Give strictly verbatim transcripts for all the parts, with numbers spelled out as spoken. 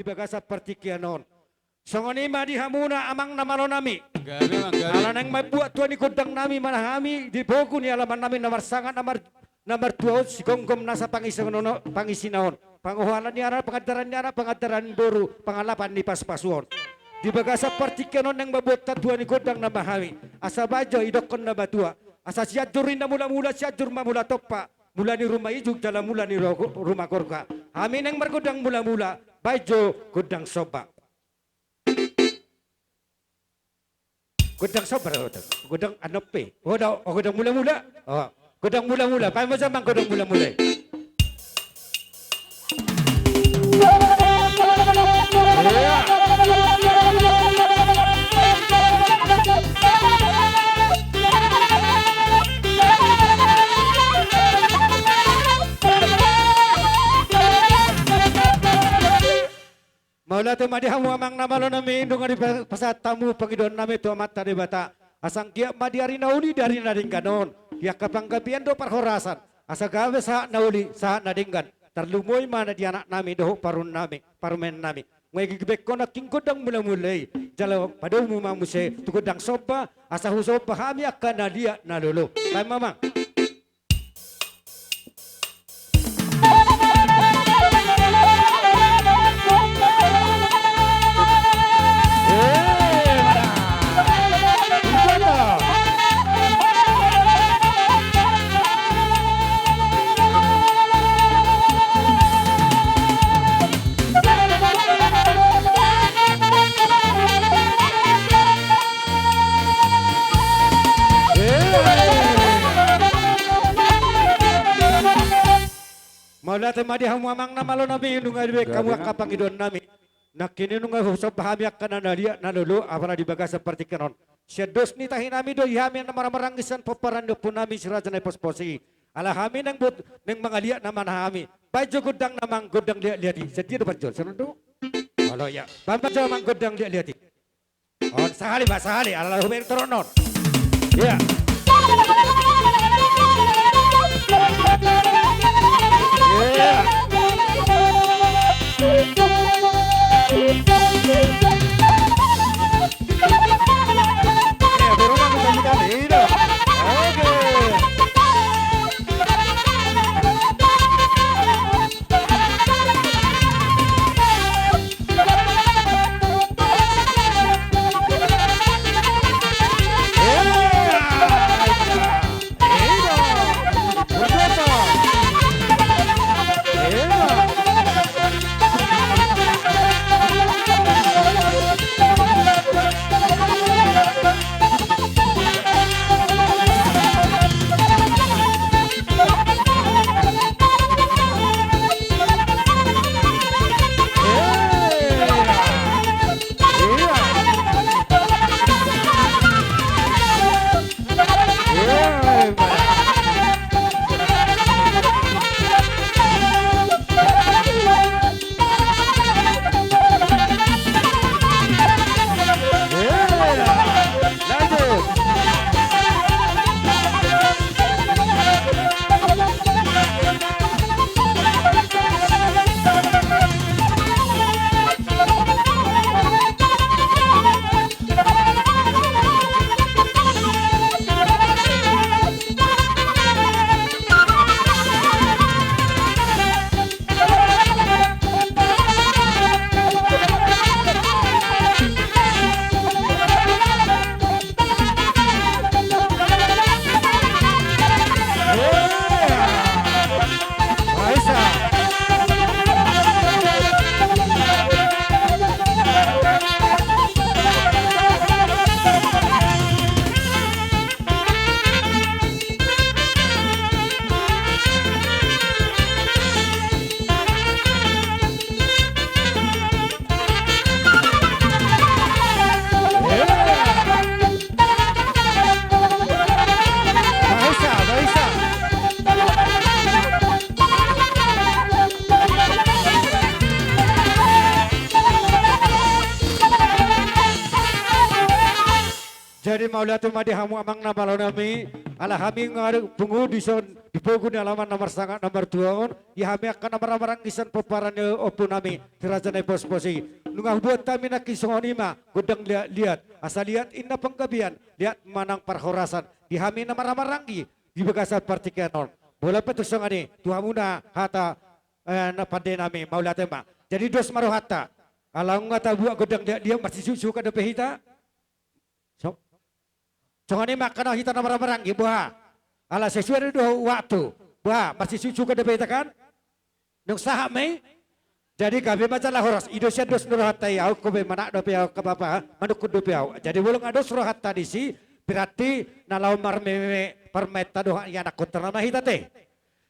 bagasan partingkian on. Songon i ma di hamuna amang na malo nami. Gabe, amang, gabe. Ala naeng mambuat tua ni gondang nami ma hami di pogu ni alaman nami na marsangap na mar-, na martua on, sigomgom nasa pangisina on, pangisina on, pangoholan ni anak, pangandaran ni anak, pangandaran ni boru, pangalapan ni pasupasu on. Di bagasan partingkian on naeng mambuat tua ni gondang nama hami. Asa baen jo didokkon na matua. Asa Sianjur ninna mulamula, Sianjur ma mula tompa. Mula ni ruma ijuk jala mula ni ro-, ruma gorga. Hami naeng margondang mulamula, baen jo gondang somba. Gondang somba, gondang, gondang anompe. Oh, da, oh, gondang mulamula. Oh, gondang mulamula. Baen ma jo amang gondang mulamula. Mauliate ma di hamu amang na malo nami, nunga dipasahat hamu pangidoan nami tu Amanta Debata. Asa anggiat ma di ari na uli, di ari na denggan on, di angka panggabean dohot parhorasan, asa gabe sahat na uli, sahat na denggan. Tarlumobi ma na di anak nami dohot parumaen nami, parumaen nami. Nunga dibaen ho nangkin gondang mulamula i, jala padomu ma muse tu gondang somba, asa husomba hami angka na liat na lolo. Baen ma amang. Mauliate ma di hamu amang na malo nami, nunga dibaen hamu angka pangidoan nami. Nangkin i nunga husomba hami angka na liat na lolo, apala di bagasan partingkian on. Sian dos ni tahi nami do i hami na marhahamaranggi sian pomparan ni ompu nami si Raja Naipospos i. Ala hami naeng buat, naeng mangaliat nama hami. Baen jo gondang nama gondang liat-liat i. Sadia do panjol, sanon do? Olo, ya. Baen ma jo amang gondang liat-liat i. On, sahali ma, sahali. Ala hubaen toron on. Ya. Ya. Jadi mauliate ma di hamu amang na malo nami, ala hami nunga pungu dison. Di pogu ni alaman na marsangap na martua on, di hami angka na marhahamaranggi sian pomparan ni ompunami si Raja Naipospos i. Nunga hubuat hami nangkin songon i ma gondang liat-liat. Asa liat inna panggabean, liat manang parhorasan di hami na marhahamaranggi di bagasan partingkian on. Molo pe tung songon i, tu hamuna hata, eh, na pandenami, mauliate ma. Jadi dos ma rohanta. Ala nunga tabuat gondang liat-liat, marsisuksuk dope hita. So-, songon i ma angka na hita na marhahamaranggi, boha? Ala sesuai do waktu. Boha, marsisuksuk dope hita kan? Nunga sahat ma i? Jadi gabe ma jala horas, i do sian dos ni rohanta i, ahu pe manat dope ahu, angka bapa, manungkun dope ahu. Jadi molo nunga dos rohanta disi, berarti na laho marmeme parumaenta dohot ianakkonta nama hita te.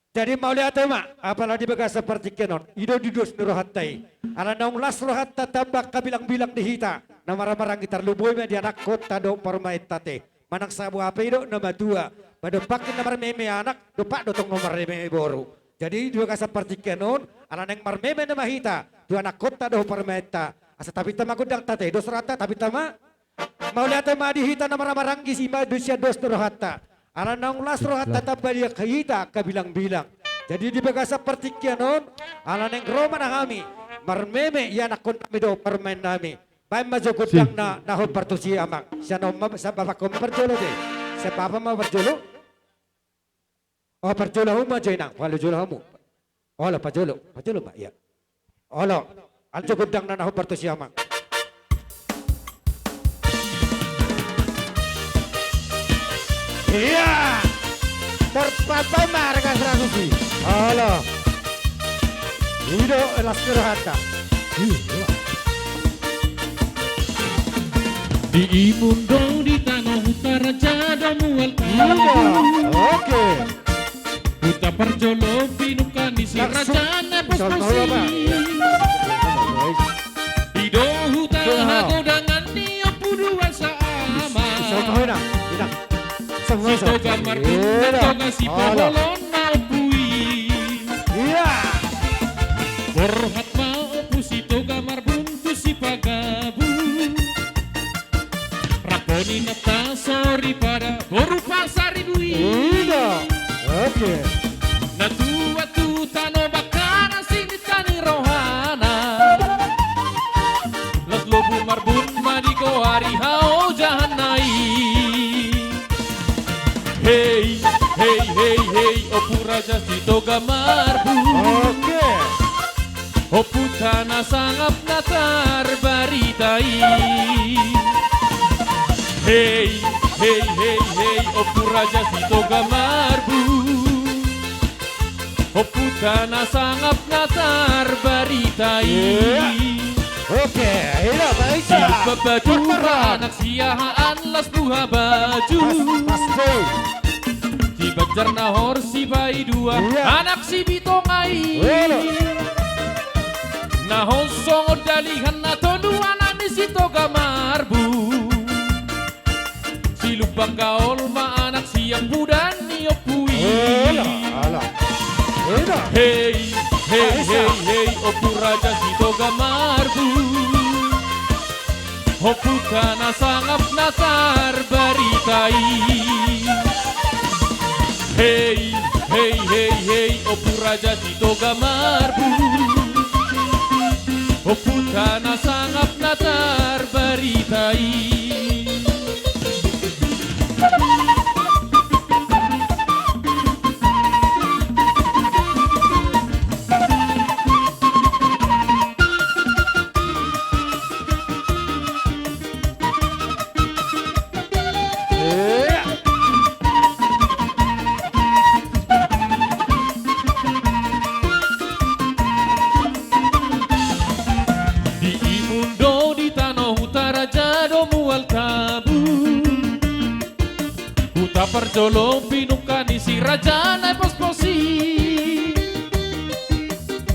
Jadi mauliate ma, apala di bagasan partingkian on, i do di dos ni rohanta i. Ala naung las rohanta tamba angka bilang-bilang di hita na marhahamaranggi, tarlumobi ma di anakkonta dohot parumaenta te. Manang saboa pe i do na matua, padompakkon na marmeme anak, dompak do tong na marmeme boru. Jadi di bagasan partingkian on, ala naeng marmeme nama hita tu anakkonta dohot parumaenta, asa tapinta ma gondangta te, dos rohanta, tapinta ma. Mauliate ma di hita na marhahamaranggi, i ma dos sian dos ni rohanta. Ala naung las rohanta tamba di hita angka bilang-bilang. Jadi di bagasan partingkian on, ala naeng ro ma nangkin hami marmeme ianakkonnami dohot parumaennami. Baen ma jo gondangna, na hombar tusi amang. Sian on ma, sian bapa ma parjolo be. Sian bapa ma parjolo. O, parjolo hamu ma jo inang, parjolo hamu. Olo, parjolo, parjolo ma, ia. Olo, ala jo gondangna na hombar tusi amang. Ia. Marpalpal ma harga seratus i. Olo. I do las ni rohanta. Ia. Di Imundo di Tano Huta Raja do mual. Ia. Oke. Huta parjolo pinungka ni si Raja Naipospos i. I do huta hagodangan ni Ompu Duasa Ama. Sitoga Marbun nang Toga Sipoholon ma ompu i. Ia. Borhat ma Ompu Sitoga Marbun tu Sipagabu. Rap ni inanta soripada boru Pasaribu i. Ia. Oke. Na tuat tu tano Bakkara sininta ni rohana. Las lobu Marbun ma digoari haojahanna i. Hei, hei, hei, hei, Ompu Raja Sitoga Marbun. Oke. Ompunta na sangap na tarbarita i. Hei, hei, hei, hei, Ompu Raja Sitoga Marbun. Ompunta na sangap na tarbarita i. Ia. Oke, i do, baik. Silumban Batu Parpar, anak Siahaan las Buhabaju. Pas, pas, pas. Di Banjar Nahor Sibaidua, ia, anak Sibitonga i. Olo. Na hos songon dalihan na tolu anak ni Sitoga Marbun. Silumban Gaol ma anak siampudan ni ompu i. Olo, olo. I do. Hei, hei, hei, hei, Ompu Raja Sitoga Marbun. Ompunta na sangap na tarbarita i. Hei, hei, hei, hei, Ompu Raja Sitoga Marbun. Ompunta na sangap na tarbarita i. Di Imundo di Tano Huta Raja do mual tabu. Huta parjolo pinungka ni si Raja Naipospos i.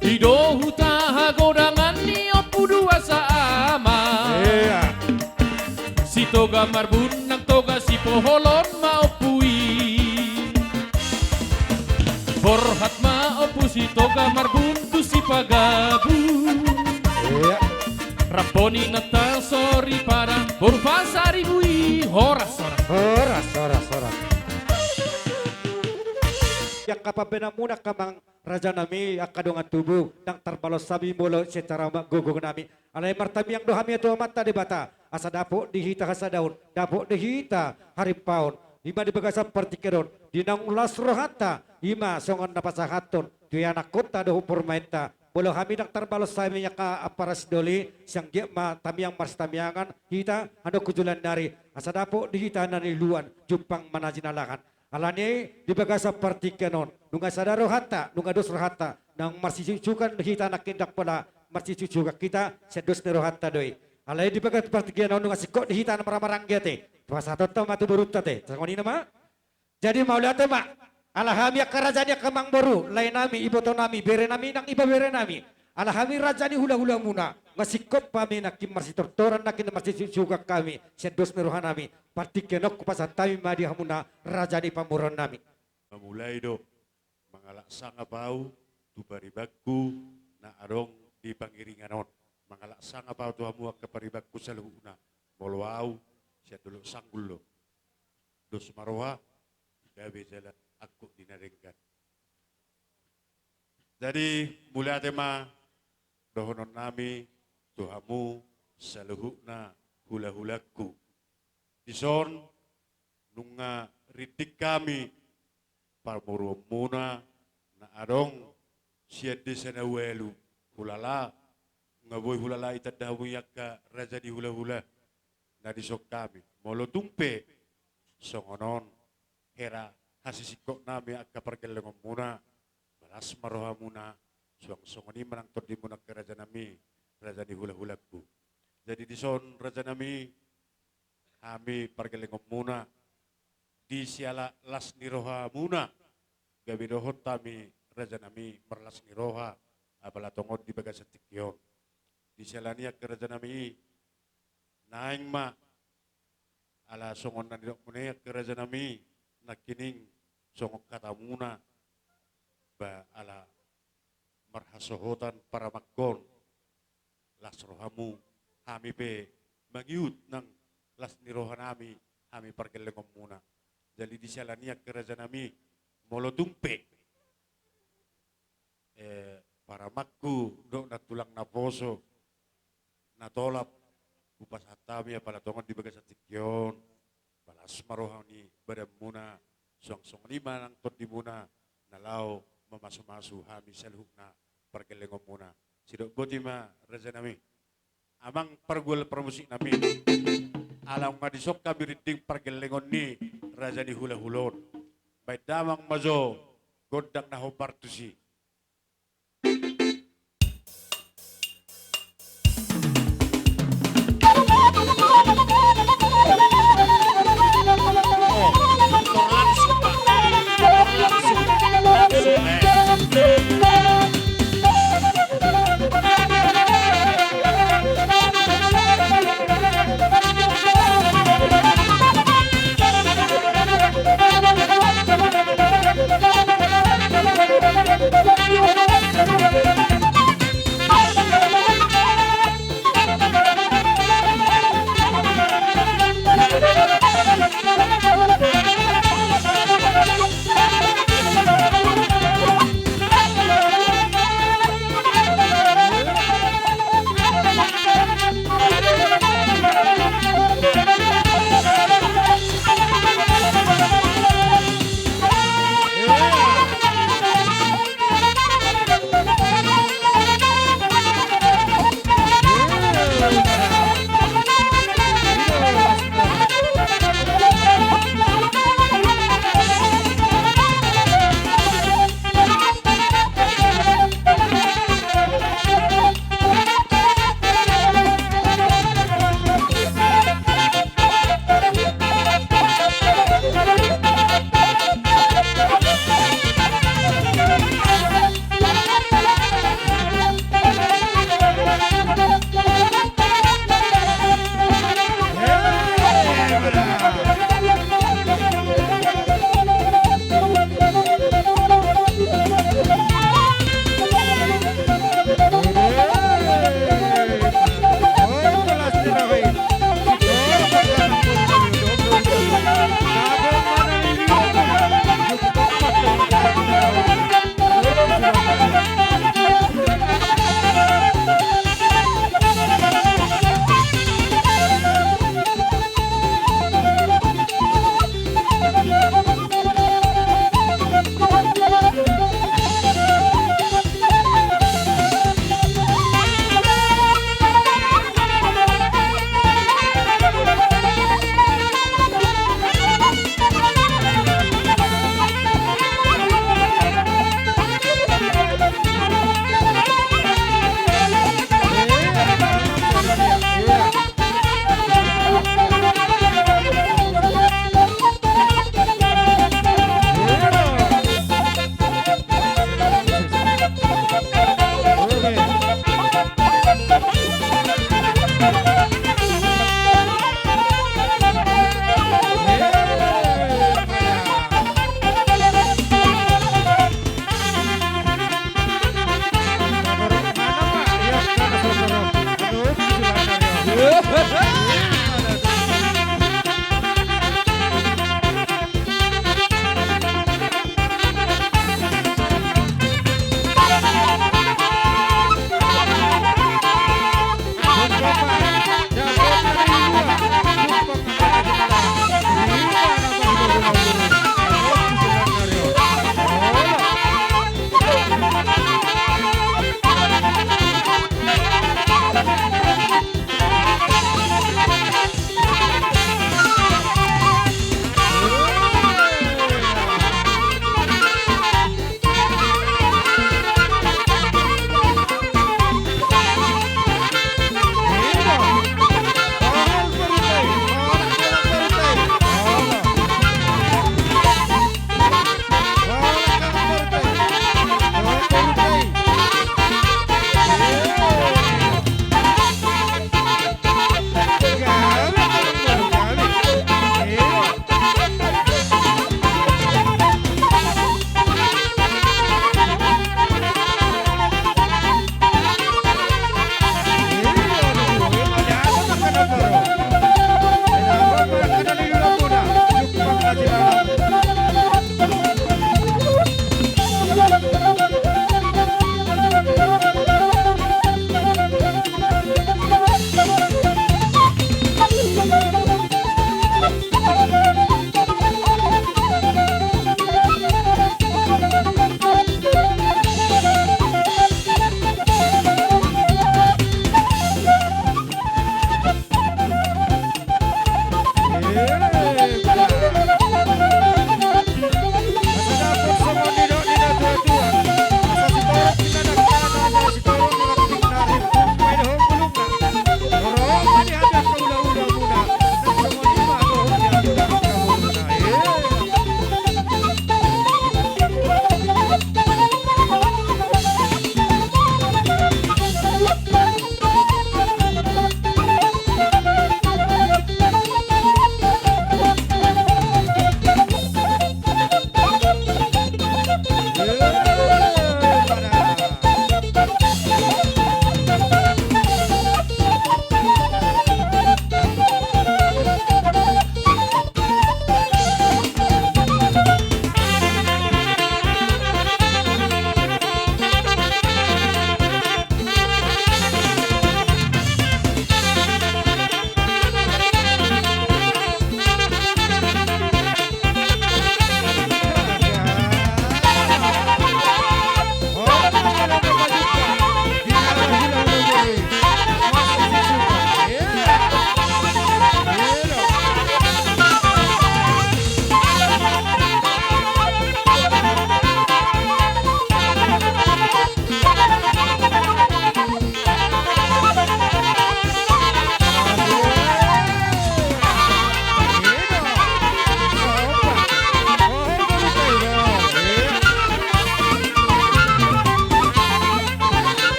I do huta hagodangan ni Ompu Duasa Ama. Ia. Sitoga Marbun nang Toga Sipoholon ma ompu i. Borhat ma Ompu Sitoga Marbun tu Sipagabu. Ia. Rap ni inanta soripada boru Pasaribu i. Horas, horas. Horas, horas, horas. Ia, angka pambahenanmuna angka amang rajanami angka dongan tubu, ndang tarbalos hami molo secara ma-, gogo nami. Alai martamiang do hami tu Amanta Debata, asa dapot di hita hasadaon, dapot di hita harimpaon. Ima di bagasan partingkian on, di naung las rohanta, ima songon na pasahathon tu ianakkonta dohot parumaenta. Molo hami ndang tarbalos hami angka ampara sidoli, sian giat ma tamiang marsitamiangan hita, annon tu joloan ni ari, asa dapot di hita na niluluan, jumpang ma na jinalahan. Alani i di bagasan partingkian on, nunga sada rohanta, nunga dos rohanta, naung marsisuksukan hita nangkin, ndang pola marsisuksukan hita, sian dos ni rohanta do i. Alai di bagasan partingkian on nunga singkop di hita na marhahamaranggi ate. Pasahathonta ma tu borunta ate. Songon i nama. Jadi mauliate ma. Ala hami angka raja ni angka amangboru, laenami, ibotonami, berenami nang ibeberenami. Ala hami raja ni hulahulamuna, nunga singkop hami nangkin marsitortoran, nangkin marsisuksukan hami sian dos ni rohanami. Partingkian on hupasahat hami ma di hamuna raja ni pamoruonnami. Mamulai do, mangalap sangap ahu tu paribanku na adong di pangiringan on. Mangalap sangap ahu tu hamu angka paribanku saluhutna. Molo ahu sian Dolok Sanggul do. Dos ma roha, gabe jala angkup di na denggan. Jadi, mauliate ma dohononnami tu hamu saluhutna hulahulangku. Dison, nunga rinding hami pamoruonmuna na adong sian desa na ualu, hulala, nunga boi hulala itanda hamu i angka raja ni hulahula na dison hami. Molo tung pe songon on hera hasisingkopnami angka pargellengonmuna, balas ma rohamuna, suang songon i ma nang tondimuna angka rajanami, raja ni hulahulangku. Jadi dison rajanami, hami pargellengonmuna, di siala las ni rohamuna, gabe dohot hami rajanami marlas ni roha, apala tongon di bagasan tingki on. Di siala ni i angka rajanami, naeng ma, ala songon na nidokmuna i angka rajanami, nangkining songon hatamuna, ba ala marhasohotan paramangkon, las rohamu, hami pe mangihut nang las ni rohanami, hami pargellengonmuna. Jadi di siala ni i angka rajanami, molo tung pe, eh, paramangku dohot nantulang naposo na tolap hupasahat hami apala tongon di bagasan tingki on, balas ma roha ni badanmuna, suang songon i ma nang tondimuna na laho mamasumasu hami saluhutna pargellengonmuna. Sidok boti ma rajanami. Amang pargual parmusiknami, ala nunga dison hami rinding pargellengon ni raja ni hulahula on. Baen damang ma jo gondang na hombar tusi.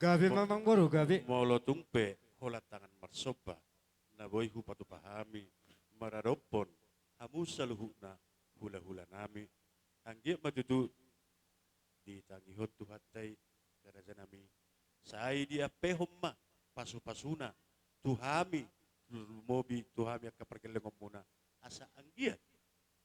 Gabe ma amangboru, gabe. Molo tung pe holan tangan marsomba na boi hupatupa hami maradophon hamu saluhutna hulahulanami, anggiat ma tutu ditangihon Tuhanta i, angka rajanami, sai diampehon ma pasupasuna tu hami, lumobi tu hami angka pargellengonmuna, asa anggiat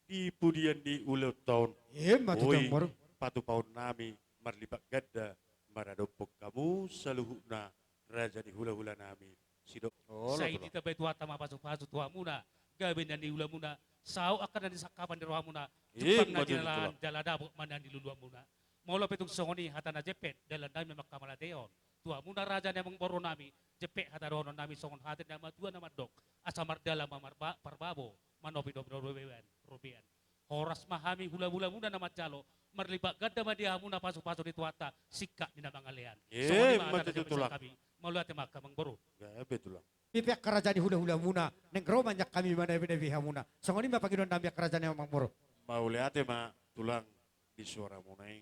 di pudian ni ulaonta on, i ma tutu, boi amangboru, patupaonnami marlipat ganda maradophon hamu saluhutna raja ni hulahulanami. Sidok. Olo, sai tulang. Ditambai Tuhanta ma pasupasu tu hamuna, gabe na niulamuna, saut angka na nisangkapan ni rohamuna, i ma tutu, tulang, jumpang na jinalahan jala dapot ma na niluluanmuna. Molo pe tung songon i hata na jempek, dalannami ma angka mauliatehon tu hamuna raja ni amangborunami, jempek hata dohononnami songon hata ni natuatua na mandok: Asa mardalan ma marba-, parbabo, manopi dope robean, robean. Horas ma hami hulahulamuna na manjalo, marlipat ganda ma di hamuna pasupasu ni Tuhanta, singkat ni na mangalean. Songon i ma, i ma tutu, tulang, hata na jempek sian hami. Mauliate ma angka amangboru. Gabe, tulang. I pe angka raja ni hulahulamuna, naeng ro ma nian hami manabinabi hamuna. Songon i ma pangidoannami angka raja ni amangboru. Mauliate ma, tulang, di suaramuna i.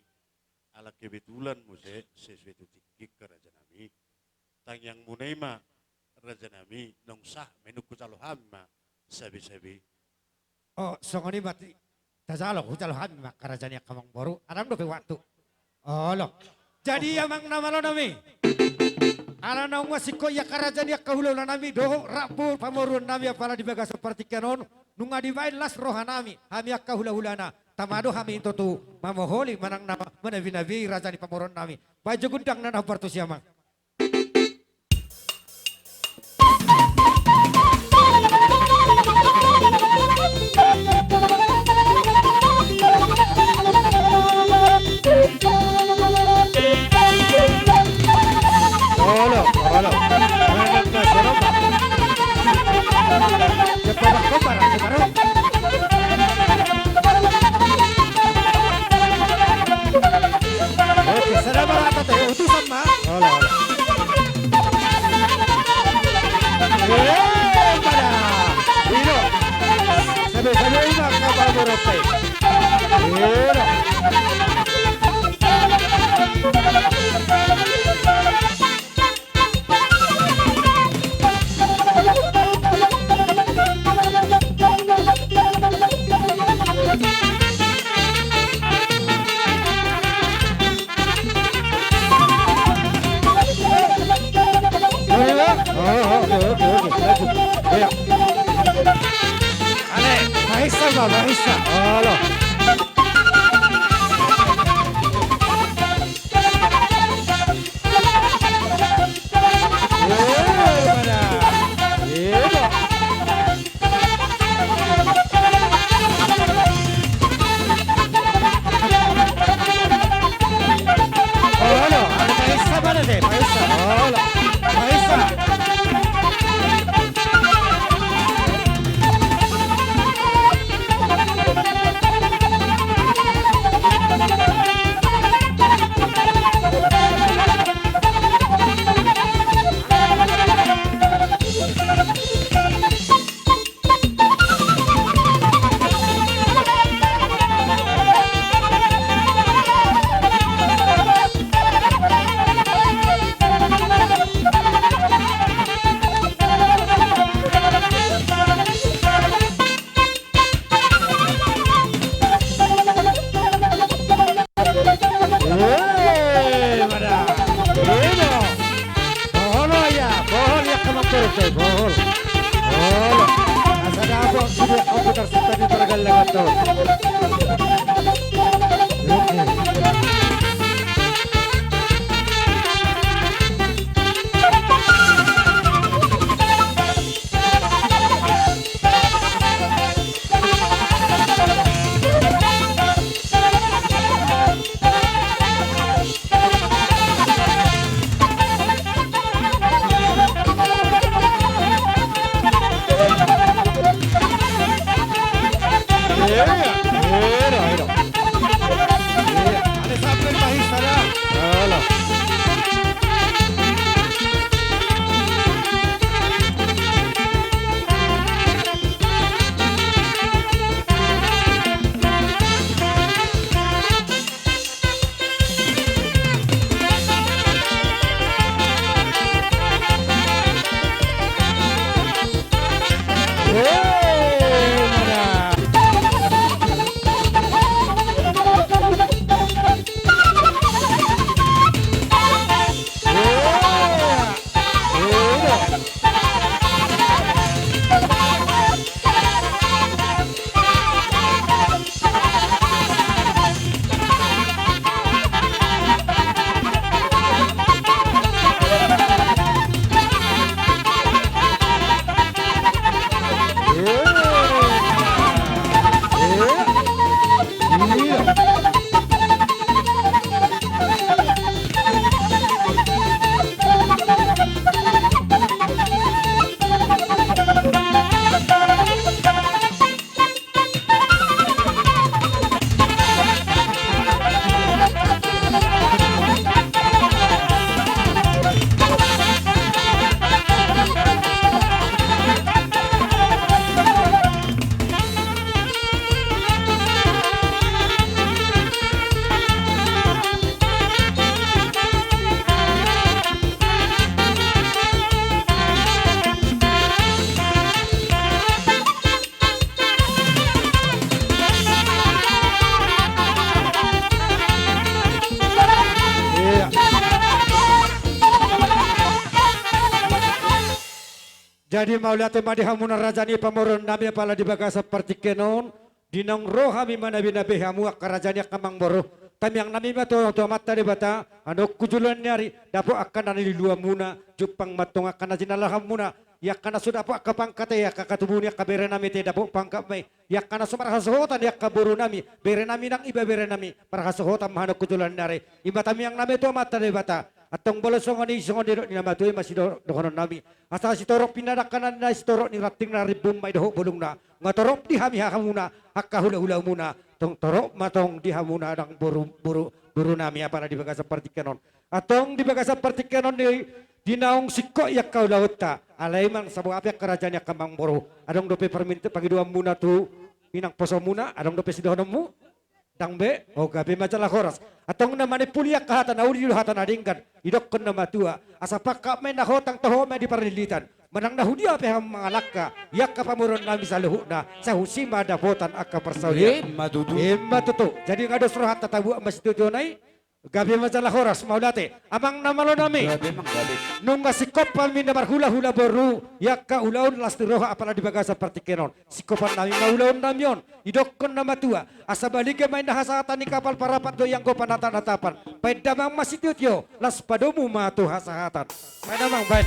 Ala kebetulan muse sesuai tu tingki, angka rajanami. Tangiangmuna i ma, rajanami, naung sahat ma i, nunga hujalo hami ma sabesabe. O, songon i ma, tajalo, hujalo hami ma angka raja ni angka amangboru, adong dope waktu. Olo. Jadi, amang na malonami, ala naung masingkop i angka raja ni angka hulahulanami dohot rambu pamoruonnami, apala di bagasan partingkian on, nunga dibaen las rohanami, hami angka hulahulana, tama do hami tutu mamoholi manang na manabinabi raja ni pamoruonnami. Baen jo gundang na na partusi, amang. Olo, olo. Oke, sada marata te, utusan ma. Olo, olo. Eh, pada. Ino. Sabe, sabe, ino, angka pala borok te. Ino. Oke, oke, oke, oke. Iya. Ale, mahisa, Bang, mahisa. Olo. Eh, mada. Ino. Bohol, ya, bohol, ya, kamu terus, eh, bohol. Bohol. Asa dapot sudah komputer sita di pergalakan tuh. Oke. Jadi mauliate ma di hamuna raja ni pamoruon nami, apala di bagasan partingkian on, di naung ro hami manabi-nabi hamu angka raja ni angka amangboru. Tamiang nami ma tu, tu Amanta Debata, annon tu joloan ni ari, dapot angka na niluluan muna, jumpang ma antong angka na jinalahan muna, i angka na so dapot angka pangkat i, angka tubu ni angka bere nami ate, dapot pangkat ma i, i angka na so marhasohotan i angka boru nami, bere nami nang ibebere nami, marhasohotan ma annon tu joloan ni ari. I ma tamiang nami tu Amanta Debata. Antong molo songon i, songon nidok ni na matua i ma sidohonon nami. Asa sitorop ni na dangkanan, na sitorop ni ranting na rimbun ma i dohot bolungna. Nga torop di hami hahamuna, angka hula-hula muna. Tong torop ma tong di hamuna dang boru, boru, boru nami, apala di bagasan partingkian on. Antong di bagasan partingkian on di, di naung singkop i angka ulaonta. Alai manang saboa pe angka raja ni angka amangboru, adong dope parminta pangidoan muna tu inang poso muna, adong dope sidohononmu? Ndang be, o gabe ma jala horas. Antong na manimpuli angka hata na uli do hata na denggan, didokkon na matua. Asa pangkat ma i na hotang, toho ma i di parlilitan. Manang na hudia pe hamu mangalangka, i angka pamoruon nami saluhutna, sai husi ma dapotan angka parsaulian. Ima tutu. Ima tutu. Jadi nga dos rohanta tabuat ma sitiotio nai. Gabe ma jala horas, mauliate. Amang na malo nami. Gabe, amang, gabe. Nunga singkop hami na marhula-hula boru, i angka ulaon las ni roha apala di bagasan partingkian on. Singkopan nami ma ulaon nami on, didokkon na matua. Asa baliga ma inna hasahatan ni kapal, parapat do i anggo panatap-natapan. Baen damang ma sitiotio, laos padomu ma tu hasahatan. Baen damang, baen.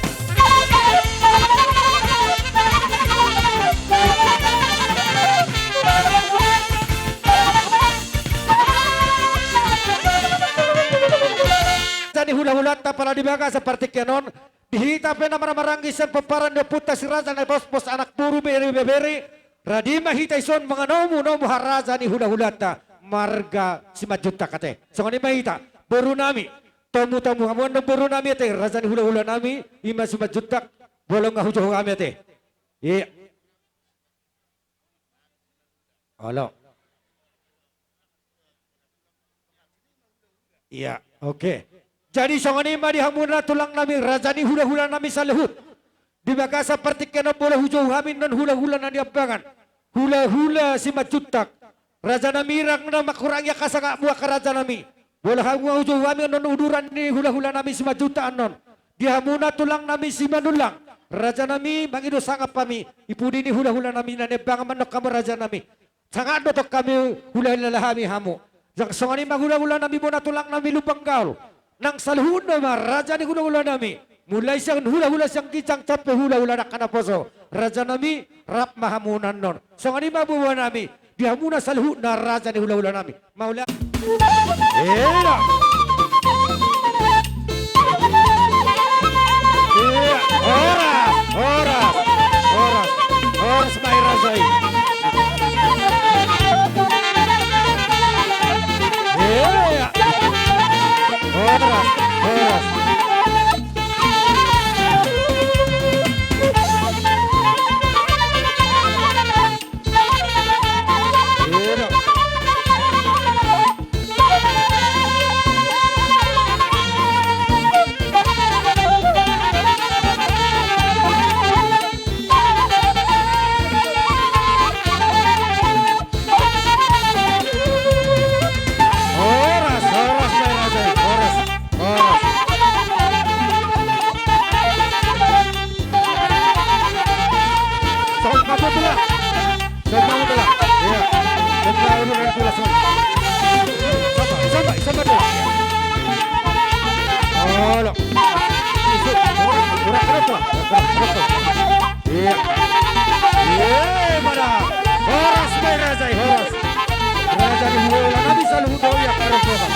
Jadi hula-hulanta apala di bagasan partingkian on, di hita pe na marhahamaranggi sian pomparan ni ompunta si raja na pospos, anak boru, bere, ibebere, radi ma hita dison mangan omu-omu haraja ni hula-hulanta marga Simanjuntak ate. Songon i ma hita, boru nami, tomu-tomu hamu annon boru nami ate, raja ni hula-hula nami, i ma Simanjuntak, molo nga hujou hami ate. Iya. Olo. Iya, oke. Jadi songon i ma di hamuna tulang nami, raja ni hula-hula nami saluhut. Di bagasan partingkian on molo hujou hami annon hula-hula na niambangan, hula-hula Simanjuntak, raja nami, ndang na mangkurangi angka sangapmu angka raja nami. Molo hamu hujou hami annon uduran ni hula-hula nami Simanjuntak annon, di hamuna tulang nami Simanullang, raja nami, mangido sangap hami. I pudi ni hula-hula nami na niambangan ma annon hamu raja nami. Sangap do tong hami hulahula hami hamu. Jang songon i ma hula-hula nami bona tulang nami Lumban Gaol. Nang saluhutna ma raja ni hula-hula nami. Mulai sian hula-hula sian ginjang sampe hula-hula dangka naposo. Raja nami, rap ma hamuna annon. Songon i ma boa nami. Di hamuna saluhutna raja ni hula-hula nami. Mauliate. Iya. Iya. Horas, horas, horas. Horas ma i raja i. Iya. Horas, horas. Horas, horas, horas, horas. Horas. Songka betul lah. Songka betul lah. Iya. Songka betul lah. Songka, songka, songka betul lah. Olo. Isu. Kurang, kurang, kurang. Iya. Iya, mana? Horas, mai raja, horas. Raja ni hula-hula nami saluhut do ia karepota.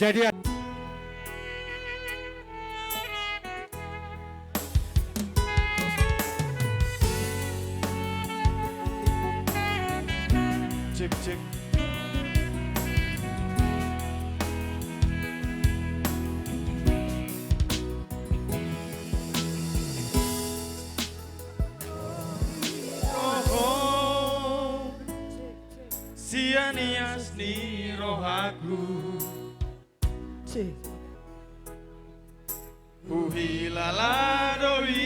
Jadi, cek, cek. Sian ias ni rohaku. Cek. Huhilala do i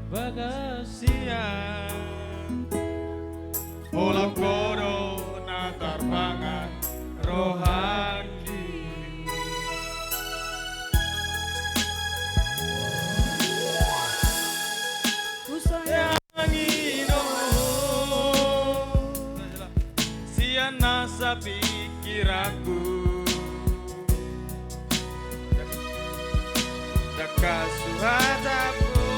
bagas sian. Holong ho do na tarpangan rohangki. Husayangi do ho sian nasa pingkiranku. Dangka suhat ho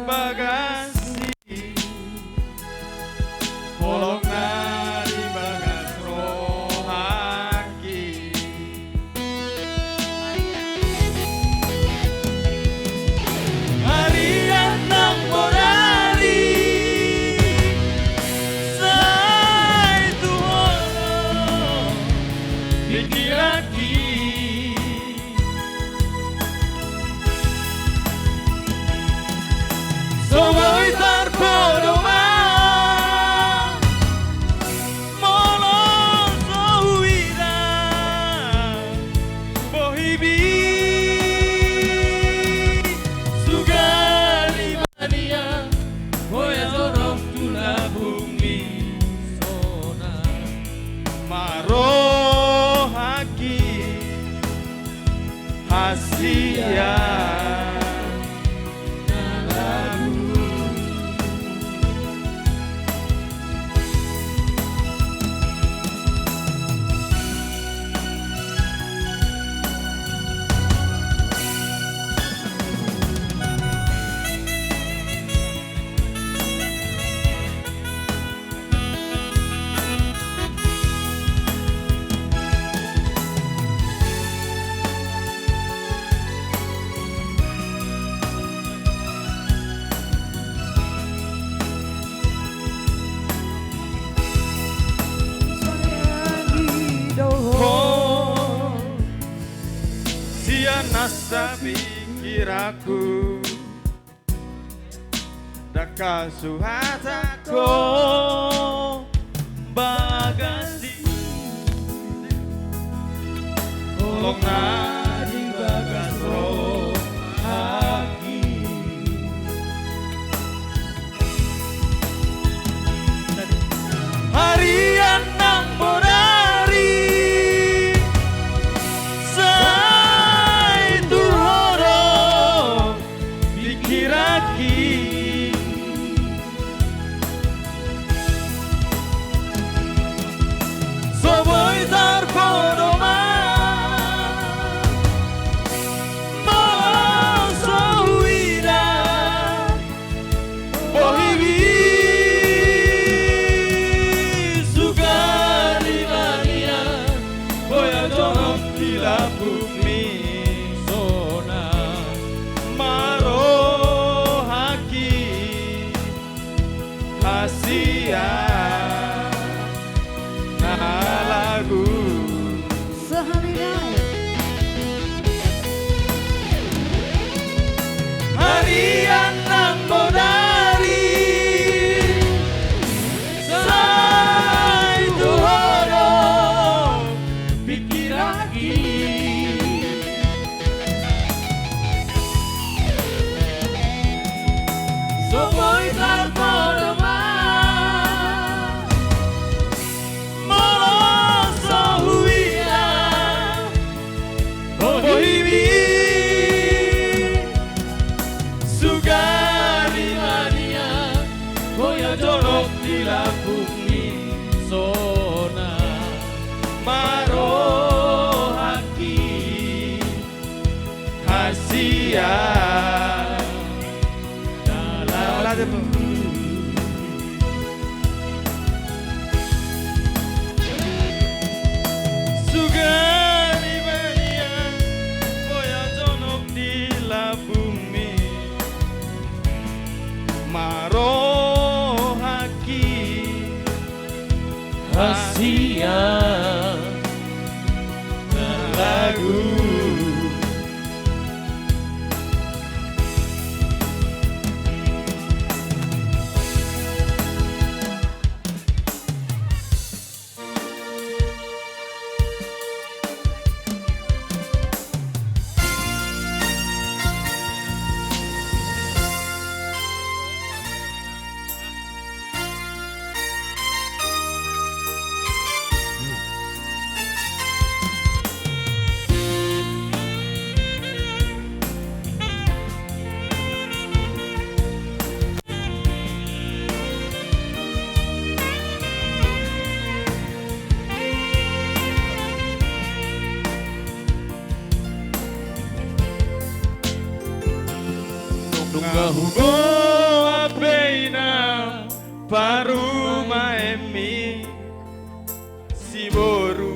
bagas i. Holong na di bagas rohangki. Harian nang bodari sai tu holong pingkiranki. So boi tarpodoman molo so huida bohibi. Sugari mania boya jorok tu labungmi sona. Marohaki hasian na lagu. Sian nasa pingkiranku. Dangka suhat ho bagas i. Holong na di bagas rohangki. Harian nang bodari sai tu holong Sian na lagu. Sahali nai. Harian nang bodari, sai tu ho do pingkiranki. So boi tarpodo ma molo so huida bohimi. Sugari ma nian boi au jonok di lambungmi, so na marohaki hasian na lagu. Sugari ma nian boi au jonok di lambungmi, marohaki hasian na lagu. Nunga huboan be inang parumaenmi, siboru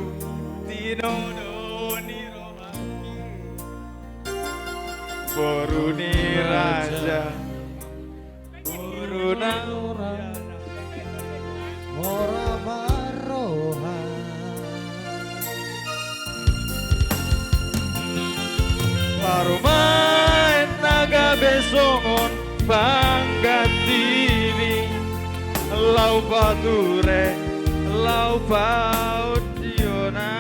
tinodo ni rohangki, boru ni raja, boru na mora marroha. Parumaen na gabe songon panggantimi, laho pature, laho paonjona.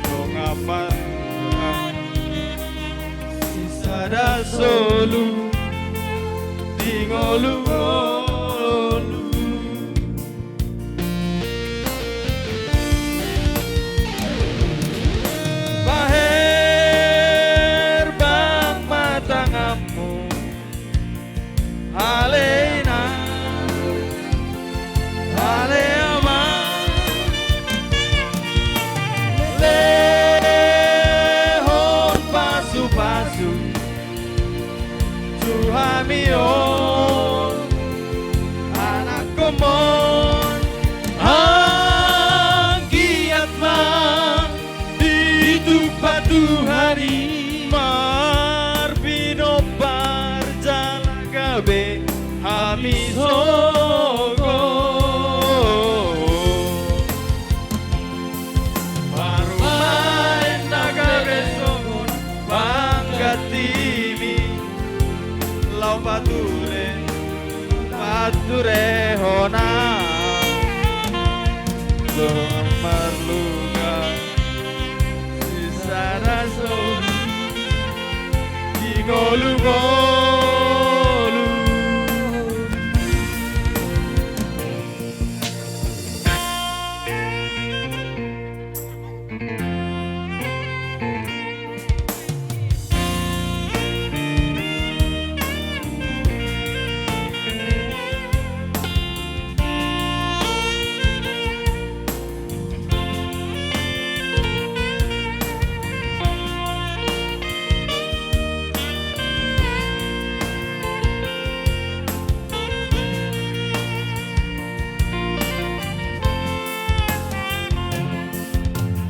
Dongan martua sisada solu di ngolungolu. Baherbang ma tanganmu, ale inang, ale amang, lehon pasupasu tu hami on, anakkonmon. Anggiat ma ditumpa Tuhan i marpinompar jala gabe hami sogot. Parumaen na gabe songon panggantimi, laho pature, paturehon au. Dongan marlunga sisada solu di ngolungolu.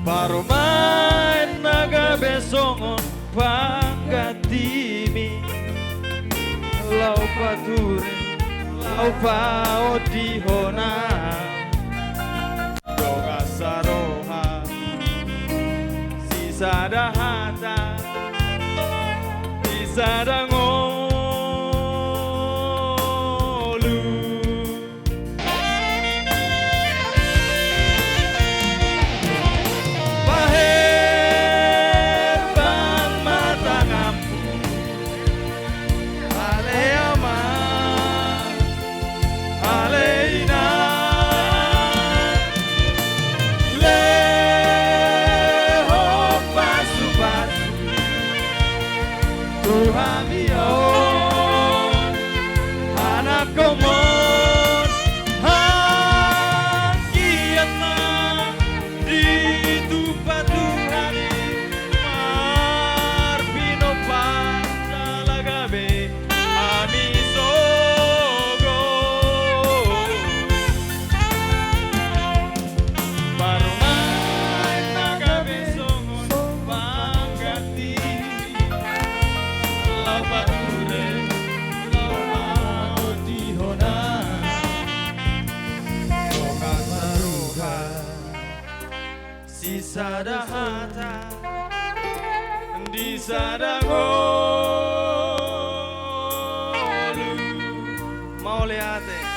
Parumaen na gabe songon panggantimi, laho pature, laho Paondihon na dongan saroha, sisada hata, sisada ngolu. Paherbang ma tanganmu, ale Ama, ale Inang, lehon pasupasu tu hami on, anakkonmon, anggiat ma ditumpak Tuhan i marpinompar jala gabe hami sogot. Parumaen na gabe songon pangganti laho pature, laho paondihon na dongan saroha, sisada hata, di sada ngolu. Mauliate.